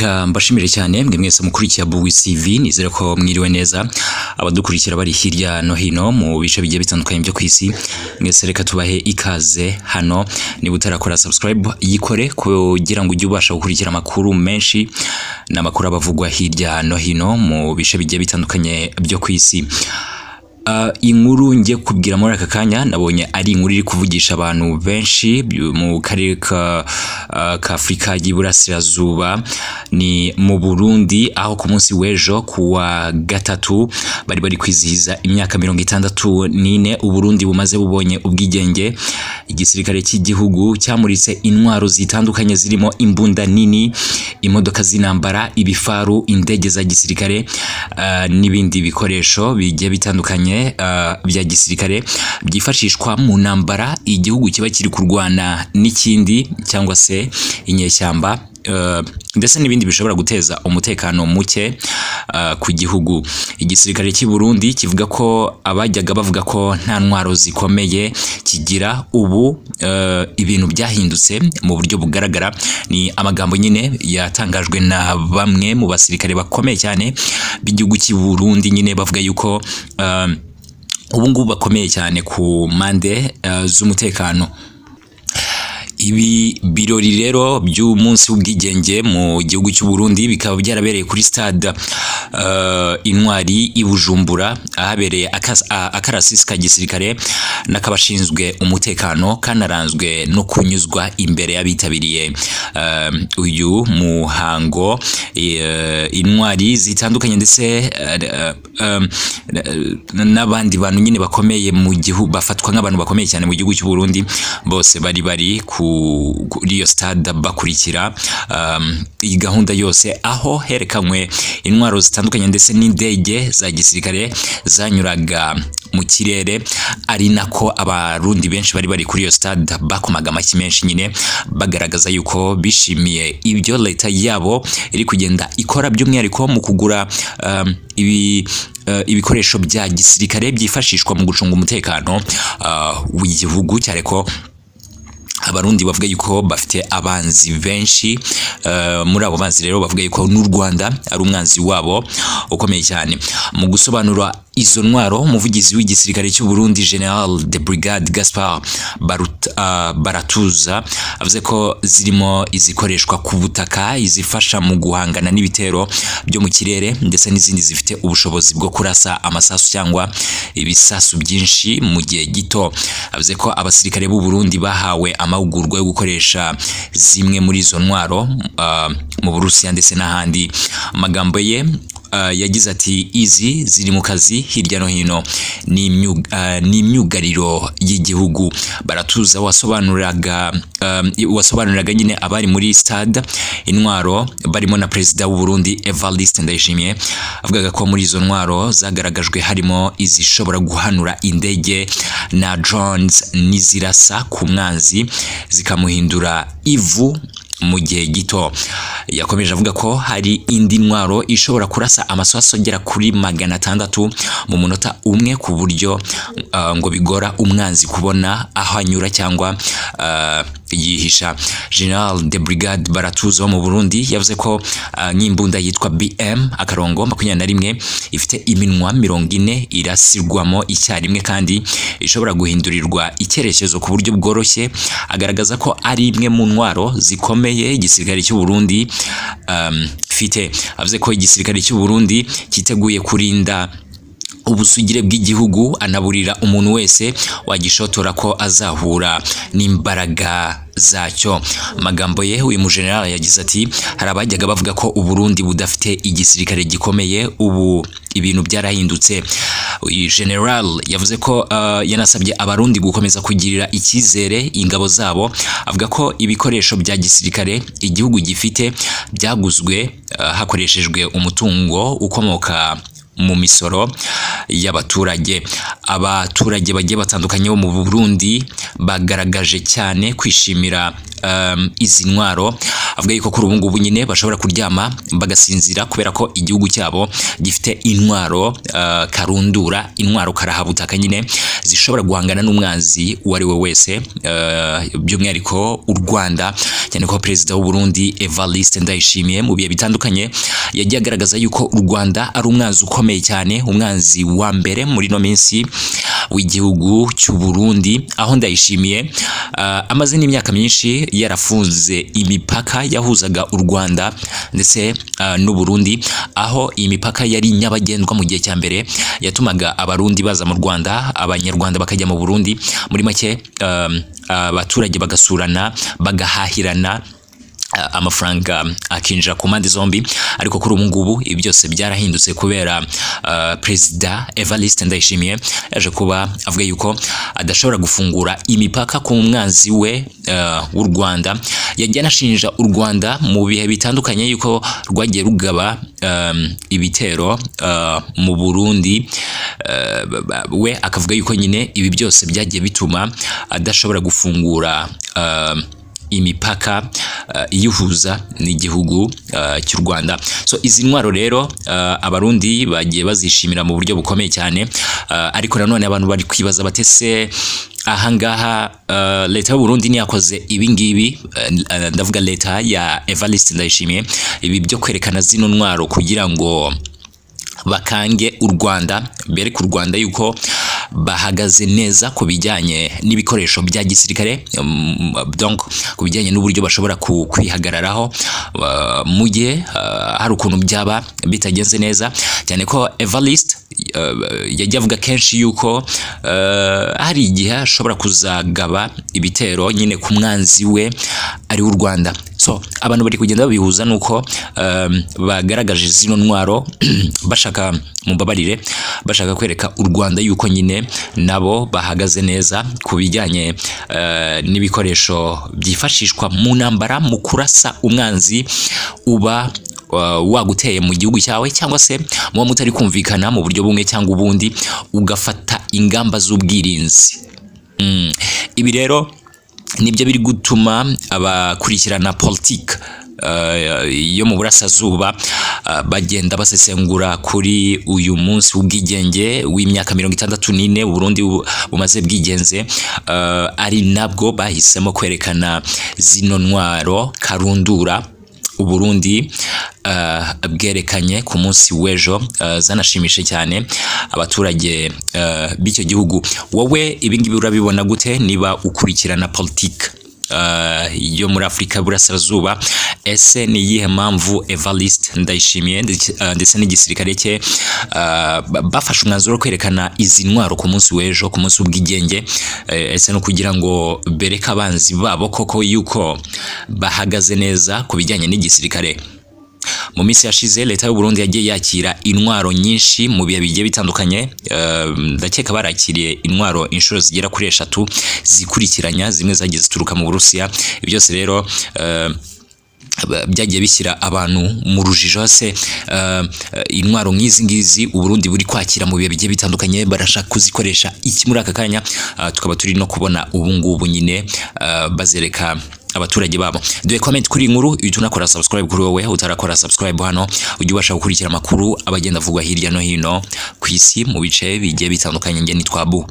Reka mbashimire cyane mwe mwese mukurikiye Buwi TV. Nizere ko mwiriwe neza, abadukurikira bari hirya no hino mu bice bigiye bitandukanye byo ku isi. Mwese reka tubahe ikaze hano. Niba utarakora subscribe, yikore kugira ngo ujye ubasha gukurikira amakuru menshi n'amakuru abavugwa hirya no hino mu bice bigiye bitandukanye byo ku isi. Inkuru ngiye kubwira muri aka kanya, nabonye ari inkuru iri kuvugisha abantu benshi mu karere ka Afurika y'Iburasirazuba. Ni mu Burundi, aho ku munsi w'ejo ku wa gatatu bari kwizihiza imyaka 64 Uburundi bumaze bubonye ubwigenge. Igisirikare cy'igihugu cyamuritse intwaro zitandukanye zirimo imbunda nini, imodoka z'intambara, ibifaru, indege za gisirikare n'ibindi bikoresho bigiye bitandukanye bya gisirikare byifashishwa mu ntambara igihugu kiba kiri kurwana n'ikindi cyangwa se inyeshyamba, ndetse n'ibindi bishobora guteza umutekano muke ku gihugu. Igisirikare cy'i Burundi kivuga ko abajyaga bavuga ko nta ntwaro zikomeye kigira, ubu ibintu byahindutse mu buryo bugaragara. Ni amagambo nyine yatangajwe na bamwe mu basirikare bakomeye cyane b'igihugu cy'i Burundi, nyine bavuga yuko ubu ngubu bakomeye cyane ku mpande z'umutekano. Ibi birori rero by'umunsi w'ubwigenge mu gihugu cy'u Burundi bikaba byarabereye kuri stade Intwari i Bujumbura, ahabereye akarasisi ka gisirikare n'akabashinzwe umutekano, kanaranzwe no kunyuzwa imbere y'abitabiriye uyu muhango intwari zitandukanye ndetse n'abandi bantu nyine bakomeye mu gihugu, bafatwa nk'abantu bakomeye cyane mu gihugu cy'u Burundi. Bose bari kuri iyo stade bakurikira iyi gahunda yose, aho herekanywe intwaro zitandukanye ndetse n'indege za gisirikare zanyuraga mu kirere, ari nako Abarundi benshi bari kuri iyo stade bakomaga amashyi menshi nyine, bagaragaza yuko bishimiye ibyo leta yabo iri kugenda ikora, by'umwihariko mu kugura ibikoresho bya gisirikare byifashishwa mu gucunga umutekano w'igihugu, cyane ko Abarundi bavuga yuko bafite abanzi benshi. Muri abo banzi rero bavuga yuko n'u Rwanda ari umwanzi wabo ukomeye cyane. Mu gusobanura izo ntwaro, umuvugizi w'igisirikare cy'u Burundi, General de Brigade Gaspard Baratuza, avuze ko zirimo izikoreshwa ku butaka, izifasha mu guhangana n'ibitero byo mu kirere, ndetse n'izindi zifite ubushobozi bwo kurasa amasasu cyangwa ibisasu byinshi mu gihe gito. Avuze ko abasirikare b'u Burundi bahawe amahugurwa yo gukoresha zimwe muri izo ntwaro mu Burusiya ndetse n'ahandi. Amagambo ye yagize ati: "Izi ziri mu kazi hirya no hino, ni imyugariro y'igihugu." Baratuza wasobanuriraga nyine abari muri stade intwaro, barimo na Perezida w'u Burundi Evariste Ndayishimiye, avugaga ko muri izo ntwaro zagaragajwe harimo izishobora guhanura indege na drones, n'izirasa ku mwanzi zikamuhindura ivu mu gihe gito. Yakomeje avuga ko hari indi ntwaro ishobora kurasa amasasu agera kuri 600 mu munota umwe, ku buryo ngo bigora umwanzi kubona aho anyura cyangwa yihisha. General de Brigade Baratuza wo mu Burundi yavuze ko nk'imbunda yitwa BM-21 ifite iminwa 40 irasirwamo icyarimwe kandi ishobora guhindurirwa icyerekezo ku buryo bworoshye, agaragaza ko ari imwe mu ntwaro zikomeye igisirikare cy'u Burundi fite. Avuze ko igisirikare cy'u Burundi cyiteguye kurinda ubusugire bw'igihugu, anaburira umuntu wese wagishotora ko azahura n'imbaraga zacyo. Amagambo ye, uyu mujenerali yagize ati: "Hari abajyaga bavuga ko Uburundi budafite igisirikare gikomeye, ubu ibintu byarahindutse." Uyu general yavuze ko yanasabye Abarundi gukomeza kugirira icyizere ingabo zabo, avuga ko ibikoresho bya gisirikare igihugu gifite byaguzwe hakoreshejwe umutungo ukomoka mu misoro y'abaturage. Abaturage bagiye batandukanye bo mu Burundi bagaragaje cyane kwishimira izi ntwaro, avuga yuko kuri ubu ngubu nyine bashobora kuryama bagasinzira kubera ko igihugu cyabo gifite intwaro karundura, intwaro karahabutaka nyine zishobora guhangana n'umwanzi uwo ari we wese, by'umwihariko u Rwanda, cyane ko perezida w'u Burundi Evariste Ndayishimiye mu bihe bitandukanye yagiye agaragaza yuko u Rwanda ari umwanzi ukomeye cyane, umwanzi wa mbere muri no minsi w'igihugu cy'u Burundi, aho Ndayishimiye amaze n'imyaka myinshi yarafunze imipaka yahuzaga u Rwanda ndetse n'u Burundi, aho iyi mipaka yari nyabagendwa mu gihe cya mbere yatumaga Abarundi baza mu Rwanda, Abanyarwanda bakajya mu Burundi, muri make abaturage bagasurana, bagahahirana, amafaranga akinjira ku mpande zombi. Ariko kuri ubu ngubu ibi byose byarahindutse kubera perezida Evariste Ndayishimiye yaje kuba avuga yuko adashobora gufungura imipaka ku mwanzi we w'u Rwanda. Yagiye anashinja u Rwanda mu bihe bitandukanye yuko rwagiye rugaba ibitero mu Burundi, we akavuga yuko nyine ibi byose byagiye bituma adashobora gufungura imipaka iyihuza n'igihugu cy'u Rwanda. So izi ntwaro rero Abarundi bagiye bazishimira mu buryo bukomeye cyane, ariko nanone abantu bari kwibaza batese ahangaha leta y'u Burundi ntiyakoze ibi ngibi, ndavuga leta ya Evariste Ndayishimiye, ibi byo kwerekana zino ntwaro kugira ngo bakange u Rwanda, bereke u Rwanda yuko bahagaze neza ku bijyanye n'ibikoresho bya gisirikare, donc ku bijyanye n'uburyo bashobora kwihagararaho mu gihe hari ukuntu byaba bitagenze neza, cyane ko Evariste yagiye avuga kenshi yuko hari igihe ashobora kuzagaba ibitero nyine ku mwanzi we ari w'u Rwanda. So abantu bari kugenda babihuza nuko bagaragaje zino ntwaro bashaka, mumbabarire, bashaka kwereka u Rwanda yuko nyine nabo bahagaze neza ku bijyanye n'ibikoresho byifashishwa mu ntambara, mu kurasa umwanzi uba waguteye mu gihugu cyawe, cyangwa se muba mutari kumvikana mu buryo bumwe cyangwa ubundi, ugafata ingamba z'ubwirinzi. Ibi rero nibyo biri gutuma abakurikirana politike yo mu burasirazuba bagenda basesengura kuri uyu munsi w'ubwigenge w'imyaka 64 Burundi bumaze bwigenze, ari nabwo bahisemo kwerekana zino ntwaro karundura Uburundi bwerekanye ku munsi w'ejo, zanashimishe cyane abaturage b'icyo gihugu. Wowe ibi ngibi urabibona gute niba ukurikirana politike yo muri Afurika y'Uburasirazuba? Ese ni iyihe mpamvu Evariste Ndayishimiye ndetse n'igisirikare cye bafashe umwanzuro wo kwerekana izi ntwaro ku munsi w'ejo, ku munsi w'ubwigenge? Ese no kugira ngo bereke abanzi babo koko yuko bahagaze neza ku bijyanye n'igisirikare? Mu minsi yashize leta y'u Burundi yagiye yakira intwaro nyinshi mu bihe bigiye bitandukanye, ndakeka barakiriye intwaro inshuro zigera kuri eshatu zikurikiranya, zimwe zagiye zituruka mu Burusiya. Ibyo byose rero byagiye bishyira abantu mu rujijo. Se intwaro nk'izi ngizi Uburundi buri kwakira mu bihe bigiye bitandukanye barashaka kuzikoresha iki muri aka kanya? Tukaba turi no kubona ubu ngubu nyine bazereka abaturage babo. Duhe comment kuri iyi nkuru, uhita unakora subscribe kuri wowe utarakora subscribe hano, ujye ubasha gukurikira amakuru abagenda avugwa hirya no hino ku isi mu bice bigiye bitandukanye. Njye nitwa Bu.